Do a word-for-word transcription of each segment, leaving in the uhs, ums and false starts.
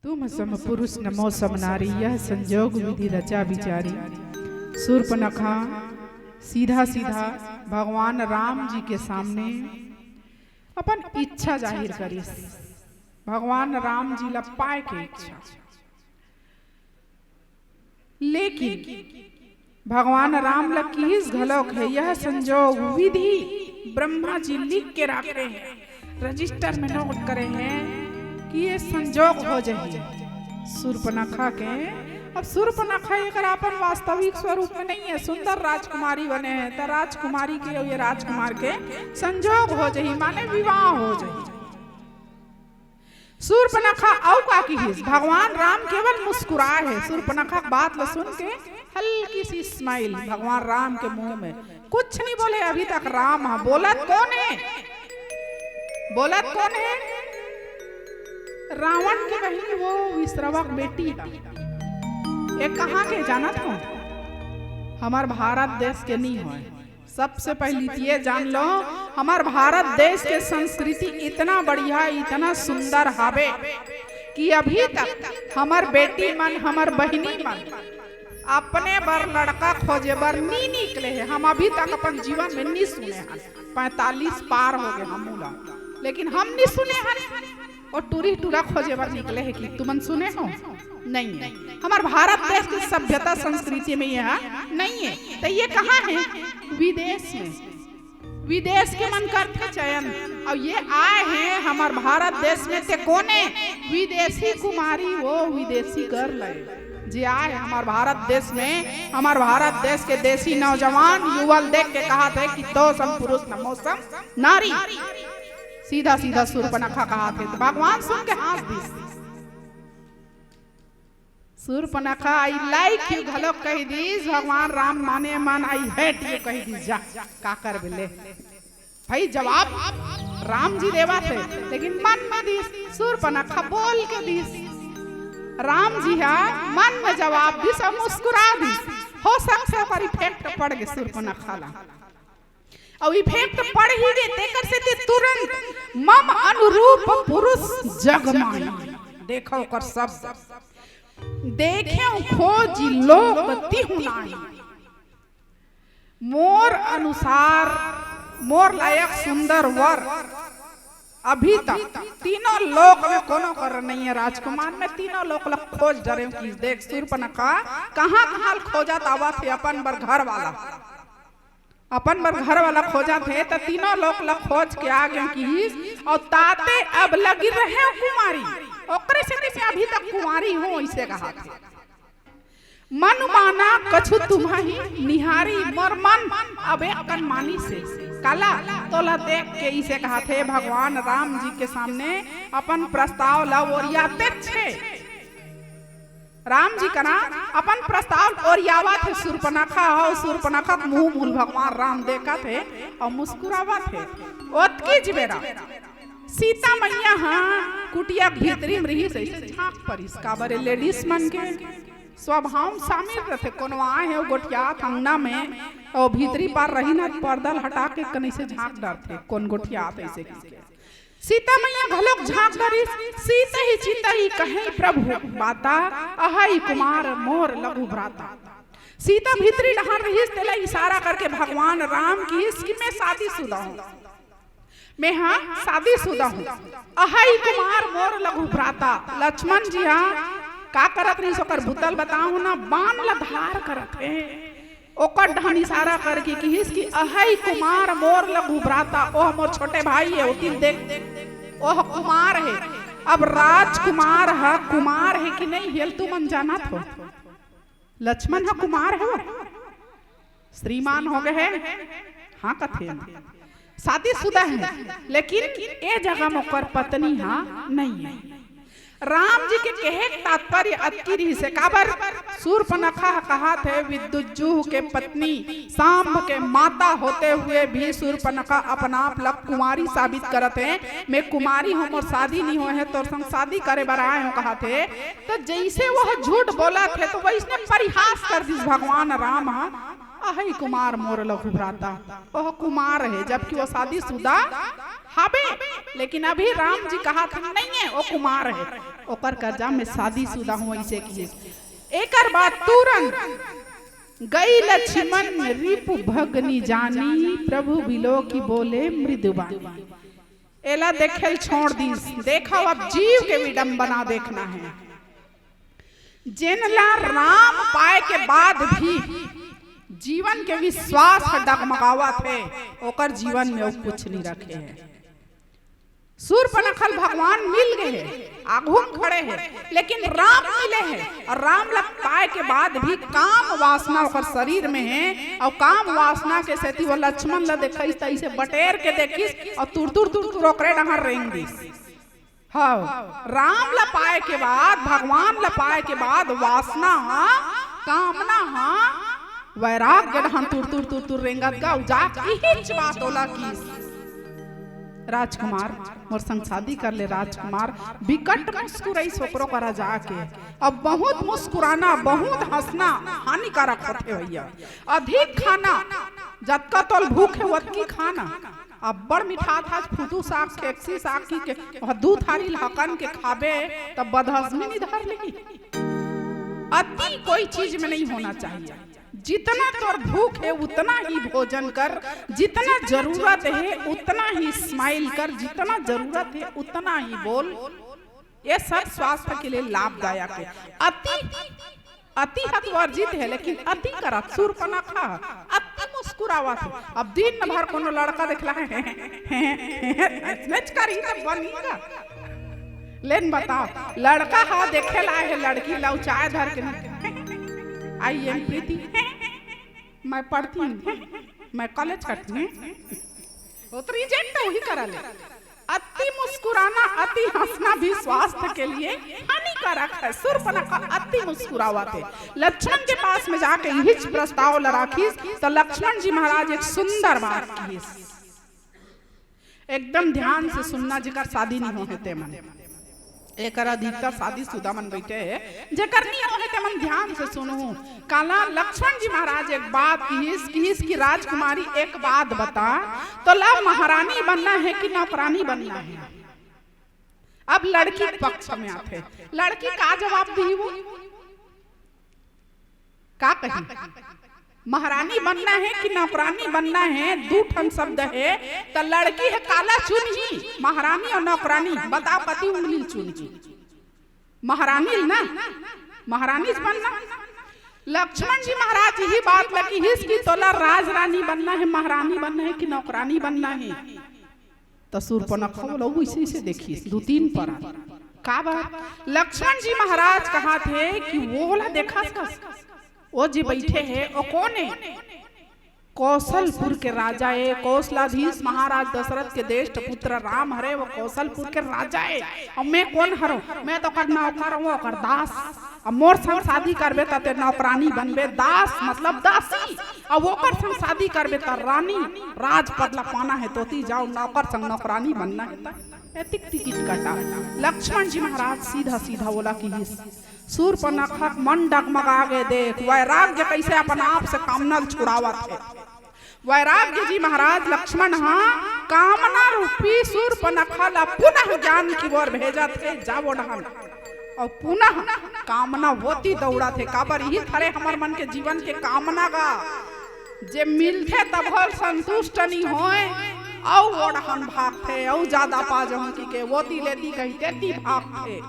तुम सम पुरुष नमो सम नारी, यह संजोग विधि रचा बिचारी। सूर्पनखा सीधा सीधा भगवान राम जी के सामने अपन इच्छा जाहिर करिस, भगवान राम जी ला पाए के इच्छा। लेकिन भगवान राम ला किहिस घलोक हे, यह संजोग विधि ब्रह्मा जी लिख के राखे हैं, रजिस्टर में नोट करे हैं कि ये संजोग हो जाही सूर्पनखा के। अब सूर्पनखा एकर अपन वास्तविक स्वरूप में नहीं है, सुंदर राजकुमारी बने हैं, त राजकुमारी के अउ ये राजकुमार के संजोग हो जाही, माने विवाह हो जाही। सूर्पनखा अउ का किहिस, भगवान राम केवल मुस्कुराए हे। सूर्पनखा के बात ल सुन के हल्की सी स्माइल भगवान राम के मुंह में, कुछ नहीं बोले अभी तक राम ह। बोलत कोन हे? बोलत कोन हे? रावण के बहिनी, वो विश्रवा के बेटी ह। ये कहाँ के जानत हो? हमर भारत देश के नहीं होय। सबसे पहली तो ये जान लो, हमर भारत देश के संस्कृति इतना बढ़िया, इतना सुंदर हवे कि अभी तक हमर बेटी मन, हमर बहिनी मन अपने बर लड़का खोजे बर नी निकले हे। हम अभी तक अपन जीवन में नी सुने हन, पैंतालीस पार हो गए हमू ला, लेकिन हम नी सुने हन। अउ टूरी टूरा खोजे बर निकले हे कि तुमन सुने हो? नहीं है। हमर भारत देश के सभ्यता संस्कृति में ये नहीं है। त ये कहाँ हे? विदेश में। विदेश के मन करथे चयन, अउ ये आए हे हमर भारत देश में। ते कोने? विदेशी कुमारी, वो विदेशी girl हे, जे आए हे हमर भारत देश में, हमर भारत देश के देशी नौजवान युवा ल देख के कहत हे कि तो सम पुरुष नमो सम नारी। सीधा सीधा सूर्पनखा कहत हे, त भगवान सुन के हाँस दिस। सूर्पनखा "I like you" घलोक कहि दिस, भगवान राम माने मन "I hate you" कहि दिस। जा, का करबे ले भाई, जवाब राम जी देवत हे, लेकिन मन में दिस, सूर्पनखा बोल के दिस। राम जी हा मन में जवाब दिस अउ मुस्कुरा दिस। हो सकथे ओकर effect पड़ गे सूर्पनखा ला। अउ effect पड़ ही गे, तेकर सेती तुरंत "मम अनुरूप पुरुष जग माही", देखो ओकर शब्द, "देखेंव खोजि लोक तिहुँ नाही", मोर अनुसार, मोर लायक सुंदर वर अभी तक तीनों लोक में कोनो कर नहीं है राजकुमार। मैं तीनों लोक ला खोज डरेंव कि देख सूर्पनखा कहाँ कहाँ खोजत आवत हे अपन बर घर वाला। अपन बर घर वाला खोजत हे, त तीनों लोक ला खोज के आ गेंव किहिस, अउ ताते अब लगी रहेंव कुमारी। ओकरे सेती मैं अभी तक कुंवारी हूँ, अइसे कहत हे। "मनु माना कछु तुम्हहि निहारी", मोर मन अब एक कन मानिस हे। काला? तोला देख के अइसे कहत हे, भगवान राम जी के सामने अपन प्रस्ताव ला ओरियातेच हे। राम जी करा अपन प्रस्ताव ओरियावत हे सूर्पनखा, अउ सूर्पनखा के मुंह मुल भगवान राम देखत हे अउ मुस्कुरावत हे। ओतकीच बेरा सीता मैया हा कुटिया के भीतरी में रिहिस, अइसे झांक परिस। काबर ए ladies मन के स्वभाव में शामिल रथे, कोनो आए हे अउ गोठियात अंगना में, अउ भीतरी पार रही ना, पर्दा ल हटा के कनइसे झांक डरथे, कोन गोठियात अइसे कहिके। सीता मैया घलोक झांक डरिस। "सीतहि चितहि कहें प्रभु बाता, अहइ कुमार मोर लघु भ्राता।" सीता भीतरी डहर रिहिस, तेला इशारा करके भगवान राम किहिस कि मैं शादीशुदा हूँ, मैं हा शादीशुदा हूँ। "अहइ कुमार मोर लघु भ्राता", लक्ष्मण जी हा का करत रिहिस, ओकर भूतल बताहूँ ना, बाण ला धार करत हे। ओकर डहन इशारा करके किहिस कि "अहइ कुमार मोर लघु भ्राता", ओह मोर छोटे भाई हे, ओती ल देख, ओह कुमार हे। अब राजकुमार ह कुमार हे कि नहीं हे, तुमन जानत हो? लक्ष्मण ह कुमार हे, श्रीमान हो गए हे, हाँ कथे ना, शादीशुदा हे, लेकिन ए जगह में ओकर पत्नी हा नहीं हे। राम जी के कहे के तात्पर्य अतकी रिहिस हे, काबर सूर्पनखा ह कहत हे, विद्युज्जूह के पत्नी, सांब के माता होते हुए भी सूर्पनखा अपन आप ल कुमारी साबित करत हे। "मैं कुमारी हूँ, मोर शादी नहीं होए हे, तोर संग शादी करे बर आए हूँ," कहत हे। त जइसे वह झूठ बोलत हे, त वइसने परिहास कर दिस भगवान राम ह। अहई कुमार मोर लघु भ्राता, ओह कुमार हे, जबकि वो शादीशुदा हबे, लेकिन अभी राम जी कहा था नहीं है, वो कुमार हे, ओकर कर्जा में शादीशुदा हूँ, ऐसे किहिस। एकर बाद तुरंत गई लक्ष्मण रिपु भगनि जानी, प्रभु बिलोकि बोले मृदुबानी। एला देखेल छोड़ दीस। देखो, अब जीव के विडंबना देखना है। जेन ला राम पाए के बाद भी जीवन के विश्वास ह डगमगावत हे, ओकर जीवन में वो कुछ नहीं रखे है। सूर्पनखा ल भगवान मिल गए हे, आघू म खड़े हे, लेकिन राम मिले हे, और राम ला पाए के बाद भी काम वासना ओकर शरीर में हे, और काम वासना के सेती वो लक्ष्मण ला देखिस त ऐसे बटेर के देखिस, और तुर तुर तुर तुर ओकरे डहर रेंग दिस। हाँ, राम ला पाए के बाद, भगवान ला पाए के बाद वासना हा, कामना हा, वैराग्य डहन तुर तुर तुर तुर रेंगत गा। उ जाके इहिच बात ओला किहिस, राजकुमार, मोर संग शादी कर ले राजकुमार। बिकट मुस्कुराइस ओकरो करा जाके। अब बहुत मुस्कुराना, बहुत हंसना हानिकारक होथे भैया। अधिक खाना, जतका तोल भूख हे, ओतकी खाना। अब्बड़ मिठात हस, फुदू साग, खेकसी साग की के, ओह दू थारी ल हकन के खाबे, तब बदहजमी नहीं धर लेही। अति कोई चीज में नहीं होना चाहिए। जितना तोर भूख हे, उतना ही भोजन कर, जितना जरूरत हे, उतना ही स्माइल कर, जितना जरूरत हे, उतना ही बोल। ये सब स्वास्थ्य के लिए लाभदायक हे। अति, अति हत वर्जित हे, लेकिन अति करत सूर्पनखा अति मुस्कुरावत हे। अब दिन भर कोनो लड़का देखला हे, नच करी त बनी का? लेन बताओ, लड़का हा देखे ला हे लड़की ला, चाय धर के न, आई एम प्रीति, मैं पढ़ती हूँ, मैं कॉलेज करती हूँ, वो तो रिजेक्ट तो वही करा ले। अति मुस्कुराना, अति हंसना भी स्वास्थ्य के लिए हानिकारक है। सूर्पनखा अति मुस्कुरावत हे। लक्ष्मण के पास में जाके इहिच प्रस्ताव ला राखिस, तो लक्ष्मण जी महाराज एक सुंदर बात किहिस। एकदम ध्यान से सुनना, जेकर शादी नहीं होहे ते मन। एकर अधिकतर शादीशुदा मन बैठे हे, जेकर नहीं होहे ते मन ध्यान से सुनहू। काला लक्ष्मण जी महाराज एक बात किहिस, किहिस कि राजकुमारी एक बात बता, तोला महारानी बनना हे कि नौकरानी बनना हे? अब लड़की के पक्ष में आथे, लड़की का जवाब दिही वो? का कही? महारानी बनना हे कि नौकरानी बनना हे, दू ठन शब्द हे, त लड़की हे काला चुनही, महारानी और नौकरानी, बताओ कति उंगली ल चुनही? महारानी ल ना, महारानी च बनना। लक्ष्मण जी महाराज यही बात ल किहिस कि तोला राजरानी बनना हे, महारानी बनना हे कि नौकरानी बनना हे? त सूर्पनखा ओला अइसे अइसे देखिस, दू तीन परा। का बात? लक्ष्मण जी महाराज कहाथे कि ओला देखस कस। ओ जे बैठे हे, ओ कोन हे? कौशलपुर के राजा ए, कौशलाधीश महाराज दशरथ के ज्येष्ठ पुत्र राम हरे, वो कौशलपुर के राजा ए। अउ मैं कोन हरंव? मैं तो ओकर नौकर हंव, ओकर दास। अब मोर संग शादी करबे त ते नौकरानी बनबे, दास मतलब दासी। अब ओकर संग शादी करबे त रानी, राजपद ला पाना हे तोती जाओ, नौकर संग नौकरानी बनना हे त एतिक टिकट कटा। लक्ष्मण जी महाराज सीधा सीधा ओला किहिस, सूर्पनखा के मन डगमगा गे, देख वैराग्य कैसे अपन आप से कामना ल छुड़ावत हे। वैराग्य जी महाराज लक्ष्मण हा कामना रूपी सूर्पनखा ला पुनः ज्ञान की ओर भेजत हे, जावो डहन। अउ पुनः कामना ओती दौड़त हे, काबर इही थरे हमर मन के जीवन के कामना गा, जे मिलथे तभो ल संतुष्ट नी होय, अउ ओ डहन भागथे, अउ जादा पा जहूं कहिके ओती लेती कहिथे ती भागथे।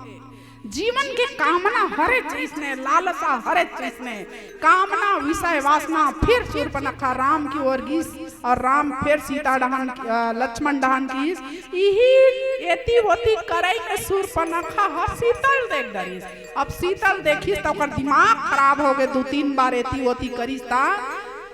जीवन के कामना हरे चीज ने, लालसा हरे चीज ने, कामना, विषय, वासना, फिर सूर्पनखा राम की ओर गिस अउ राम फिर सीता डहन, अ, लक्ष्मण डहन गिस। इही एती ओती करई में सूर्पनखा ह सीता ल देख डरिस। अब सीता ल देखिस त ओकर दिमाग खराब हो गे, दू तीन बार एती ओती करिस त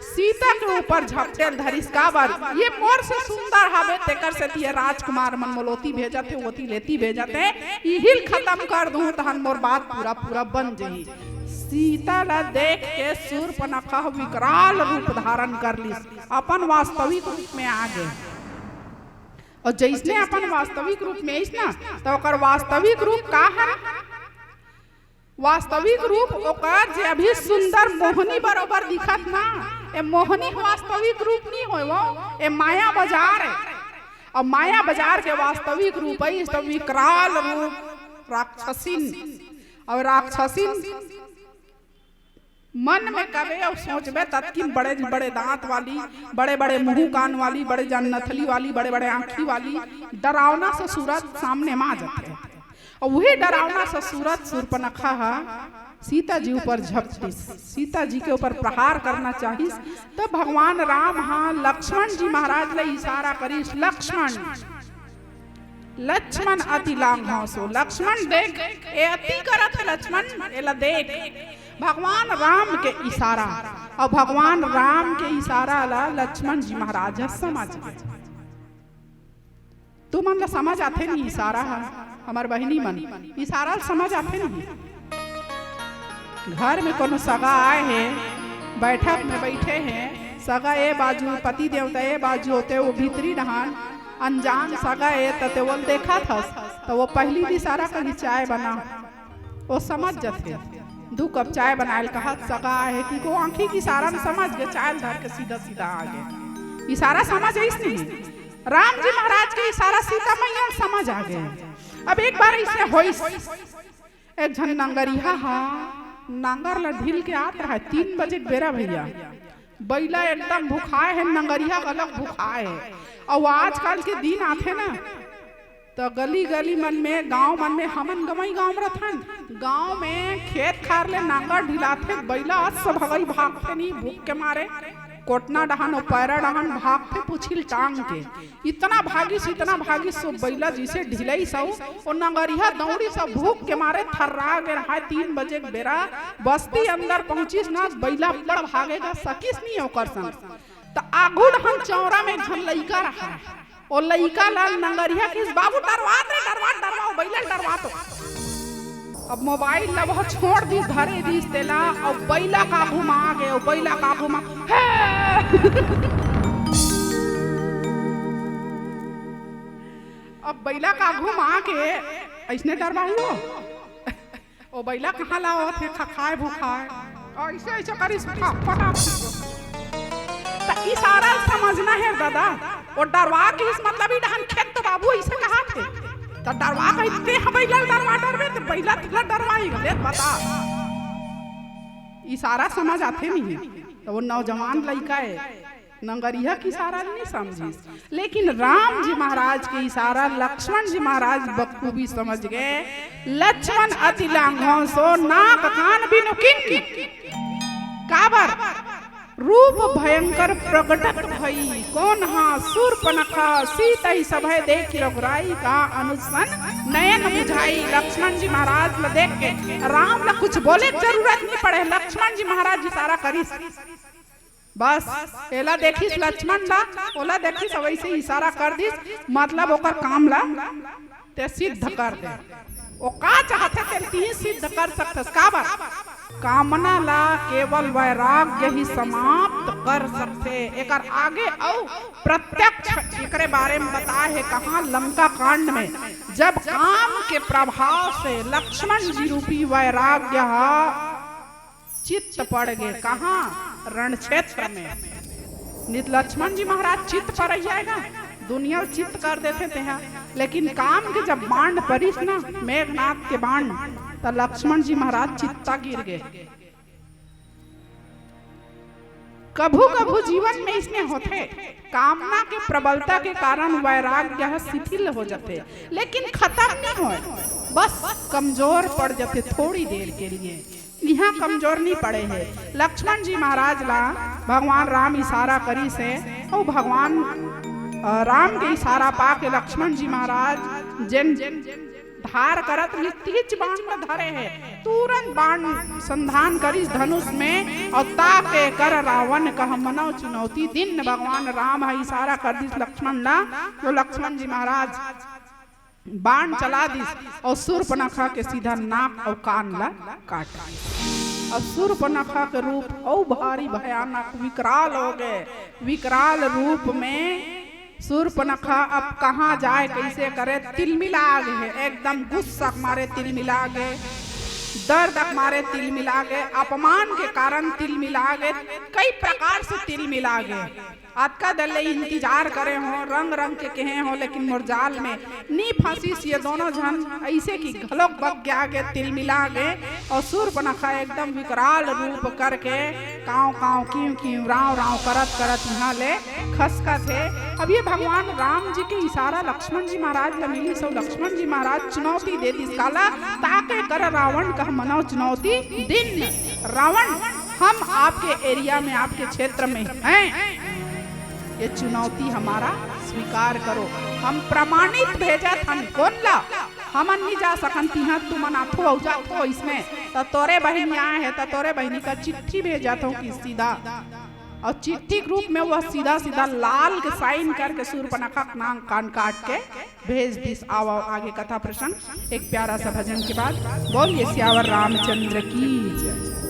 सीता के ऊपर झपटे ल धरिस। काबर? ये मोर से सुंदर हवे, तेकर सेती ये राजकुमार मन मोला ओती भेजत हे, ओती लेती भेजत हे। इही ल खतम कर दूं, तहन मोर बात पूरा पूरा बन जही। सीता ला देख के सूर्पनखा विकराल रूप धारण कर लिस, अपन वास्तविक रूप में आ गे। अउ जइसने अपन वास्तविक रूप में आइस ना, त ओकर वास्तविक रूप का हरे? वास्तविक रूप ओकर जे अभी सुंदर मोहनी बरोबर दिखत ना, ए मोहनी वास्तविक रूप नहीं होय, वो ए माया बाजार है। और माया बाजार के वास्तविक रूप है, इस तो विकराल रूप राक्षसिन। और राक्षसिन मन में कबे और सोचबे, ततकिन बड़े बड़े दांत वाली, बड़े बड़े मुंह कान वाली, बड़े जन नथली वाली, बड़े बड़े आंखी वाली डरावना से सूरत सामने मा जाथे। और वही डरावना से सूरत सूर्पनखा हा सीता जी ऊपर झपटिस, सीता जी के ऊपर प्रहार करना चाहिस। तब भगवान राम हा लक्ष्मण जी महाराज ले इशारा करिस, लक्ष्मण, लक्ष्मण अति लांघव सो, लक्ष्मण देख, ए अति करत हे लक्ष्मण, एला देख। भगवान राम के इशारा, और भगवान राम के इशारा ला लक्ष्मण जी महाराज ह समझ गए। तुमन ला समझ आथे नहीं इशारा हा? हमर बहिनी मन, इशारा ला समझ आथे नहीं? घर में कोनो सगा आए हे, बैठक में बैठे हे, सगा ए बाजू, पति देवता ए बाजू होते, वो भीतरी डहान अनजान सगा ए, त ते वोल देखत हस, त वो पहली इशारा करी, "चाय बना।" वो समझ जथे। दू कप चाय बनाए ल कहत सगा आए हे कि को आंखी के इशारा में समझ गे, चाय ल धर के सीधा सीधा आ गे। इशारा समझ आइस नहीं? राम जी महाराज के इशारा सीता मैया ल समझ आ गे। अब एक बार ऐसे होइस, एक झन नंगरिहा हा नांगर ला ढील के आत रहा, तीन बजे के बेरा भैया, बैला एकदम भुखाए हे, नंगरिहा घलक भुखाए हे। अउ आजकल के दिन आथे ना, त गली गली मन में, गांव मन में, हमन गंवई गांव में रथन, गांव में खेत खार ले नांगर ढिलाथे, बैला अस भगई भागथे नहीं, भूख के मारे कोटना डहन अउ पैरा डहन भागथे पुछिल टांग के। इतना भागिस, इतना भागिस, सो बैला जिसे ढिलइस अउ ओ नंगरिहा दौड़िस अउ भूख के मारे थर्रा गे रहय। तीन बजे के बेरा बस्ती अंदर पहुंचिस ना, बैला बड़ भागे गा, सकिस नहीं ओकर संग। त आगू डहन चौरा में एक झन लइका रहय, ओ लइका ला नंगरिहा किस, "बाबू डरवात रे, डरवात, डरवा, ओ बैला ल डरवात ओ।" अब मोबाइल ला वो छोड़ दिस, धरे दिस तेला, अउ बैला का आगू मा आगे, ओ बैला का आगू मा, "हे!" अब बैला का आगू मा आगे, अइसने डरवाही वो? ओ बैला कहाँ ला आवत हे, खखाए भुखाए। अइसे, अइसे करिस, फटाफट। त इशारा समझना हे दादा। ओ डरवा के इस मतलब ई डहन खेत तो बाबू अइसे कहाथे। त डरवा के इतने ह बैला ल डरवा डरबे, त बैला तुला डरवाही गले, बता। इशारा समझ आथे नहीं। त वो नौजवान लइका हे, नंगरिहा के इशारा नहीं समझिस, लेकिन राम जी महाराज के इशारा लक्ष्मण जी महाराज बखूबी समझ गए। लक्ष्मण अति लांघव सो नाक कान बिनु किन्नी। काबर? रूप भयंकर प्रगटत भई, कोन हा सूर्पनखा सीतहि सभय देखि रघुराई, कहा अनुज सन नयन बुझाई। लक्ष्मण जी महाराज ला देख के राम ला कुछ बोले के जरूरत नहीं पड़े, लक्ष्मण जी महाराज इशारा करिस। बस, एला देखिस लक्ष्मण ला, ओला देखिस, वइसे इशारा कर दिस, मतलब ओकर काम ला ते सिद्ध कर दे। ओ का चाहथे, ते तीन सिद्ध कर सकथस। काबर? कामना ला केवल वैराग्य ही समाप्त कर सकथे। एकर आगे अउ प्रत्यक्ष एकरे बारे में बताए हे, कहाँ? लंका कांड में, जब काम के प्रभाव से लक्ष्मण जी रूपी वैराग्य हा चित्त पड़ गे। कहाँ? रण क्षेत्र में। नित लक्ष्मण जी महाराज चित्त पर रह जाएगा, दुनिया चित्त कर देथे तेहा। लेकिन काम के जब बाण परिस ना, मेघनाथ के बाण, त लक्ष्मण जी महाराज चित्ता गिर गे। कभू कभू जीवन में इसने होथे, कामना के प्रबलता के कारण वैराग्य ह शिथिल हो जाथे, लेकिन खत्म नहीं होय, बस कमजोर पड़ जाथे थोड़ी देर के लिए। इहाँ कमजोर नहीं पड़े हे। लक्ष्मण जी महाराज ला भगवान राम इशारा करिस हे, अउ भगवान, अ, राम के इशारा पाके लक्ष्मण जी महाराज जेन धार करत निस्तीच बाण ल धरे हे, तुरंत बाण संधान करिस धनुष में, अउ ताके कर रावण कह मनव चुनौती। दिन भगवान राम ह इशारा कर दिस लक्ष्मण ला, तो लक्ष्मण जी महाराज बाण चला दिस अउ सूर्पनखा के सीधा नाक अउ कान ला काट दिस। अउ सूर्पनखा के रूप अउ भारी भयानक विकराल हो गए। विकराल रूप में सूर्पनखा अब कहाँ जाए, कैसे करे, तिलमिला गे हे, एकदम गुस्सा के मारे तिलमिला गे। दर्द के मारे तिलमिला गे, अपमान के कारण तिलमिला गे, कई प्रकार से तिलमिला गे। अतका दिन ले इंतजार करे हों, रंग रंग के कहे हों, लेकिन मोर जाल में नी फंसिस ये दोनों झन, अइसे कि घलोक बग गे, तिलमिला गे। अउ सूर्पनखा एकदम विकराल रूप करके कांव कांव, किंव किंव, रांव रांव करत करत इहां ले खसकत हे। अब ये भगवान राम जी के इशारा लक्ष्मण जी महाराज ल मिलिस, अउ लक्ष्मण जी महाराज चुनौती दे दिस काला, ताके कर रावण कह मनो चुनौती दिन। रावण, हम आपके एरिया में, आपके क्षेत्र में हैं, ये चुनौती हमारा स्वीकार करो। हम प्रमाणित भेजत हन। कोन ला? हमन नी जा सकन तिहां, तुमन आथो अउ जाथो इसमें, त तोरे बहिनी आए हे, त तोरे बहिनी का चिट्ठी भेजत हों कि सीधा, अउ चिट्ठी के रूप में वह सीधा सीधा लाल के साइन करके सूर्पनखा के नांग कान काट के भेज दिस। आव, आव, आगे कथा प्रसंग, एक प्यारा सा भजन के बाद। बोलिए सियावर रामचंद्र की जय।